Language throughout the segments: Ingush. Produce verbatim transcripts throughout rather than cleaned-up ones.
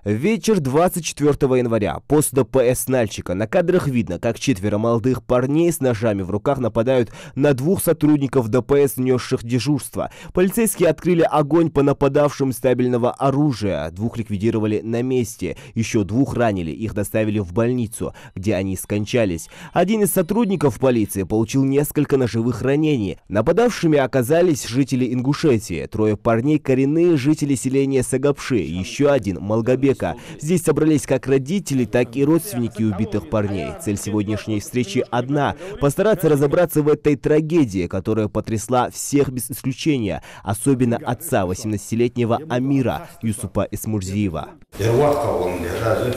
Вечер двадцать четвёртого января. Пост Д П С Нальчика. На кадрах видно, как четверо молодых парней с ножами в руках нападают на двух сотрудников Д П С, нёсших дежурство. Полицейские открыли огонь по нападавшим из стабильного оружия. Двух ликвидировали на месте. Ещё двух ранили. Их доставили в больницу, где они скончались. Один из сотрудников полиции получил несколько ножевых ранений. Нападавшими оказались жители Ингушетии. Трое парней — коренные жители селения Сагапши, ещё один — Малгобека. Здесь собрались как родители, так и родственники убитых парней. Цель сегодняшней встречи одна — постараться разобраться в этой трагедии, которая потрясла всех без исключения, особенно отца восемнадцатилетнего Амира Юсупа Эсмурзиева. Ер воккха волн дер аз.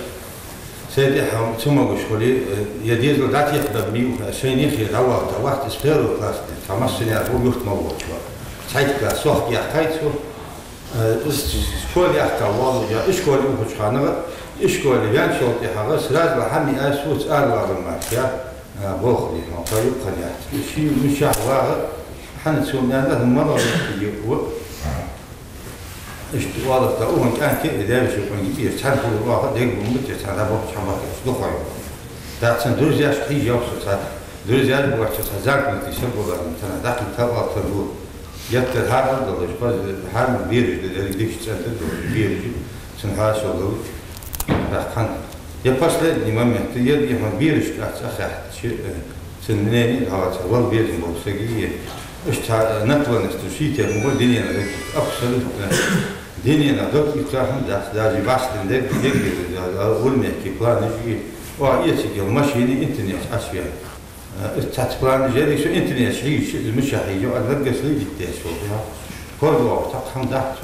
Се тӀехьа ца могаш хуле, э, ер дезал дӀатехдаргда миу, шоай нихе дӀавахта, вахта из первый классни, цхьа массане а ву юрт мел волча. Цхьайтта сох яхкай цо, э, из школе яхка волу, я ишколе ухача хана, ишколе венначул тӀехьагӀа, сразу хьами ай суц ара вагӀа мара, я, э, бохли, ма, по юккъан яхта. Ши мишахь вагӀа, хьана цо мянда, мала ву. Иштта оаларгда, укхун кӀаьнке а девзача юкъанга бийр, цхьан хӀула ваха, дег бумбача, цхьан дӀабохча хьамбаташ дукхой. Дацан друзьяш хьийжа йоах со цхьа, друзьяш боацача цхьа замкнутый саг валарна, цхьана даккхий талал тар ву. Геттара хьарам долаш, хоза хьарам бераш да, дерриг дикача цӀен тӀа долаш, бераш, цун хьасол долаш. ТӀаккха хьан. Я последний момент, я, я хьан бераш кац а хаьхта, ши, э, Цун мнени дӀаваца, вал безам бола саг я. Иштта, э, наклонность ший тема ва динена дог, абсолютно. Динена дог и цахьан дац, даже вастин дег, дег, дег, а, а, улмеки план иши. О, эцигел машини интернет асвя. Э, цац план жери, шо интернет ши, ши, миша хьийжа, а лагга следить деш вол, я. Кордо, так хам дац.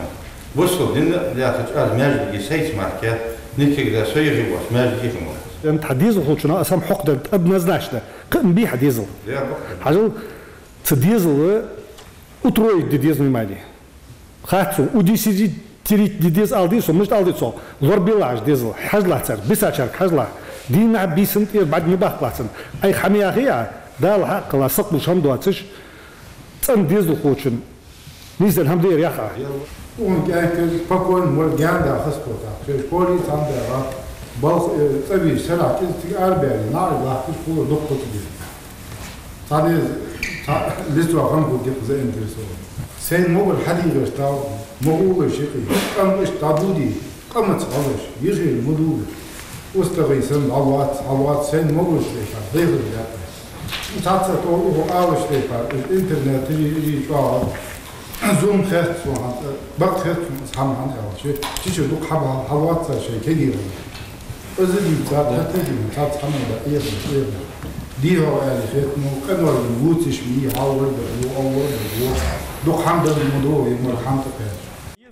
Бусул дин, я, тач аз междиги сейц марке, никогда соиги вас, междиги хам вас. Эн тха дезал хулчуна, а сам хьокхдан однозначно. Кхы ма бий хьа дезал. Хьажал, цу дезала утроить де деза вай майли. Хац цо, удесятерить де деза ала деза, мишта ала деза цо. Лорабелахь дезал, хьажалахь цар, бисачарга хьажалахь. Дийнахьа бийсан тӀера бӀарг ма баккхалахь царна. Ай хьа ма яхий а, Дала хьакъ хила, сакъ луш хӀама доацаш, цӀена дезалхочун Нийсденна хӀама да ер яха. Укхун кӀаьнкаш спокойно мара гаьна да хаза тохаш. Шоай школе цхьана баьгӀа, балха, э, цӀа вийча, сарахь кӀезига цига арабаьле, наӀарга латташ хулар дукха ца деза. Цхьанне, цхьа лицо хам хул дика заинтересован. Сайна могар хьадийгӀаш дал, ма гӀолаш юкъе, къам иштта дӀадуди. Къамаца гӀалаш, йижийла ма дувла. УстагӀий санна, хьалвац, хьалвац, сайна могаш лайфа, дайхар лаьтта. Цаца тӀо уху алаш лайфа, уж интернет, ири, ири чӀоагӀа. Зум хетт сона хьан, бакъ хетт сона, хьам хьан аьлча. Чича дукха хьаба, хьалвац цар шай кегийра. Из дийца, хӀаьта дийна, цаца хьаман да, эрна, эрна. Дийхьо аьле хетт, ну, къинойн вуциш ми, хьалвар да, ву, алвар да, ву. Дукха хьам да, ма дувла, иммар хьам тӀакхаьча.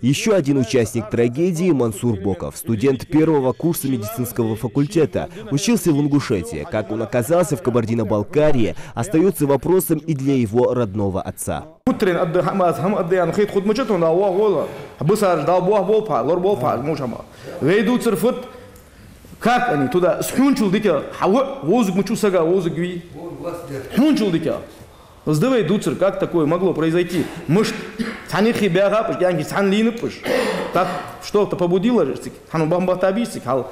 Ещё один участник трагедии — Мансур Боков, студент первого курса медицинского факультета, учился в Ингушетии. Как он оказался в Кабардино-Балкарии, остаётся вопросом и для его родного отца. Утрен адда хӀама, аз хӀама адда ян хет худ мачат, он дал вах вола. Бусараш дал бох болпа, лор болпа, муш хӀама. Вей дуцар фут, как они туда, с хьунчул дитя, хьа, вузг мачу сага, вузг ви. Хьунчул дитя. Сдавай дуцар, как такое могло произойти? Мышт, цхьанихи бяга пуш, янки цхьан лина пуш. Так что-то побудило же цик. Хьану бамба табисик, хал.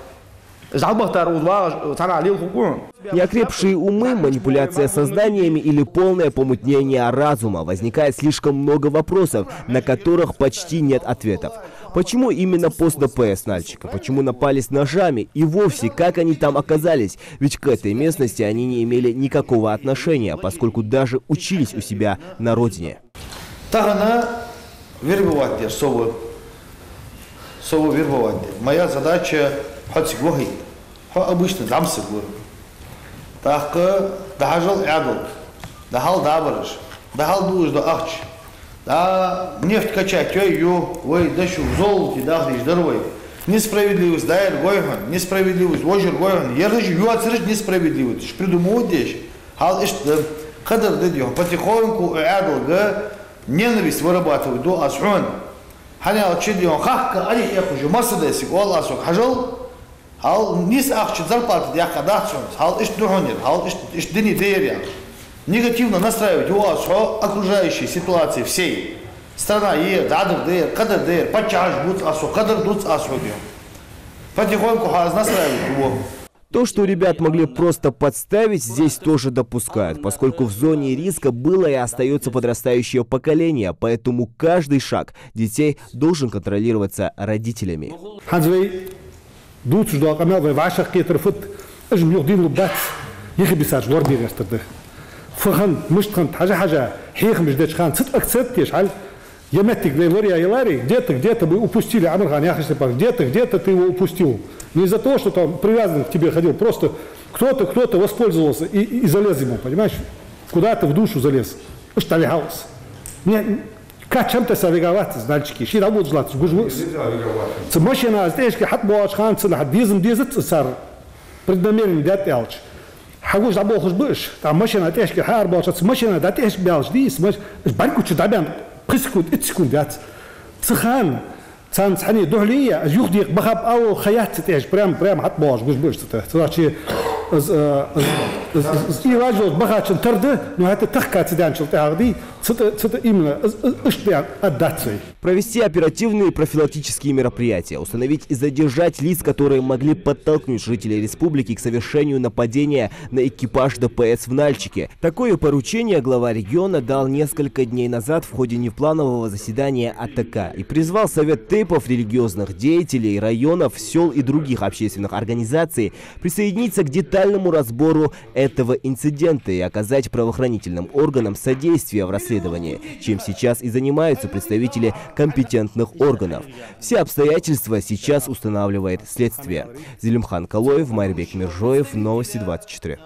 Жалбахтар уз вагаш, цхьана лил хукун. Неокрепшие умы, манипуляция сознаниями или полное помутнение разума. Возникает слишком много вопросов, на которых почти нет ответов. Почему именно пост Д П С Нальчика? Почему напали с ножами? И вовсе, как они там оказались? Ведь к этой местности они не имели никакого отношения, поскольку даже учились у себя на родине. Тахан вербовать дер, со ва, со ва вербовать дер. Моя задача хьоциг вахит. Хьо обычно дӀамсаг ва. ТӀаккха дӀахьажал Ӏаьдал, дӀахьал дабараш, дӀахьал дуаш да ахча. Да, нефть качать йой ю, вай дошув золоте дахдеш дар вай. Несправедливость дайр гой хьона, несправедливость вожар гой хьона. Яраж йоацараш несправедливость придумывать деш. Хьал иштта да, кхадар да дий хьона. Потихоньку Ӏаьдалга ненависть вырабатывать ду аз хьона. Хьанял чу дий хьона, хахка арих экхужу, масса десиг, ол аз хьога хьажал. Хьал нийса ахча зарплата дехка дац хьона. Хьал иштта ду хьона ер, хьал иштта, иштта дини дер яхаш. Негативно настраивать ю аз хьо окружающей ситуации всей. Страна е, дӀадар дер, кхадар дер, паччахьаш буц аз хьо, кхадар дуц аз хьо дий хьона. Потихоньку хьа настраивать его. То, что ребят могли просто подставить, здесь тоже допускают, поскольку в зоне риска было и остается подрастающее поколение, поэтому каждый шаг детей должен контролироваться родителями. ХӀанз вай дувцаш дола къамаьл вай вӀашагӀкхетар фуд, уж-м юха дийна лургбац, юхе бисараш лорабе гӀертар да. Фу хиннад, мишта хиннад, хьажа-хьажа, хьехамаш деча хана, цу тӀа акцент деш хьал, е моттиг вай лораяь яларе, где-то, где-то мы упустили, Амархан яхаш тайпара, где-то, где-то ты его упустил. Не из-за того, что там привязан к тебе ходил, просто кто-то, кто-то воспользовался и, и, и залез ему, понимаешь? Куда-то в душу залез. Уж тӀавихьалас. Не, кхы чам тесса вига вац из, Нальчике. Ший дӀабодаш латташ гуш ва из. Цу машина из тӀехьашка хьатӀабоагӀача хана цунна хьа дезам дезац цар преднамеренно даьд аьлча. Хьагуш дӀаболхаш ба уж. ТӀаккха машина тӀехьашка хьаарабоалача, цу машина дӀатӀехьашка баьлча дий, из маш-, уж бӀаргагуча дӀабаьнна пхи секунд, итт секунд яц. Цу хана царна цхьанне духьале а, из юхадеха бахаб ало ха яц цу тӀехьашка, прям, прям хьатӀабоагӀаш гуш ба уж цу тӀа. Цудухьа из, э, из, из, из, из, из и важалуш бахачун тара да, но хӀаьта тахка ца даьнначул тӀехьагӀа дий, цу тӀа, цу тӀа именно, из, из, иштта ад дац вай. Провести оперативные профилактические мероприятия, установить и задержать лиц, которые могли подтолкнуть жителей республики к совершению нападения на экипаж Д П С в Нальчике. Такое поручение глава региона дал несколько дней назад в ходе непланового заседания А Т К и призвал Совет тейпов, религиозных деятелей районов, сёл и других общественных организаций присоединиться к детальному разбору этого инцидента и оказать правоохранительным органам содействие в расследовании, чем сейчас и занимаются представители компетентных органов. Все обстоятельства сейчас устанавливает следствие. Зелимхан Калоев, Майрбек Мержоев, Новости двадцать четыре.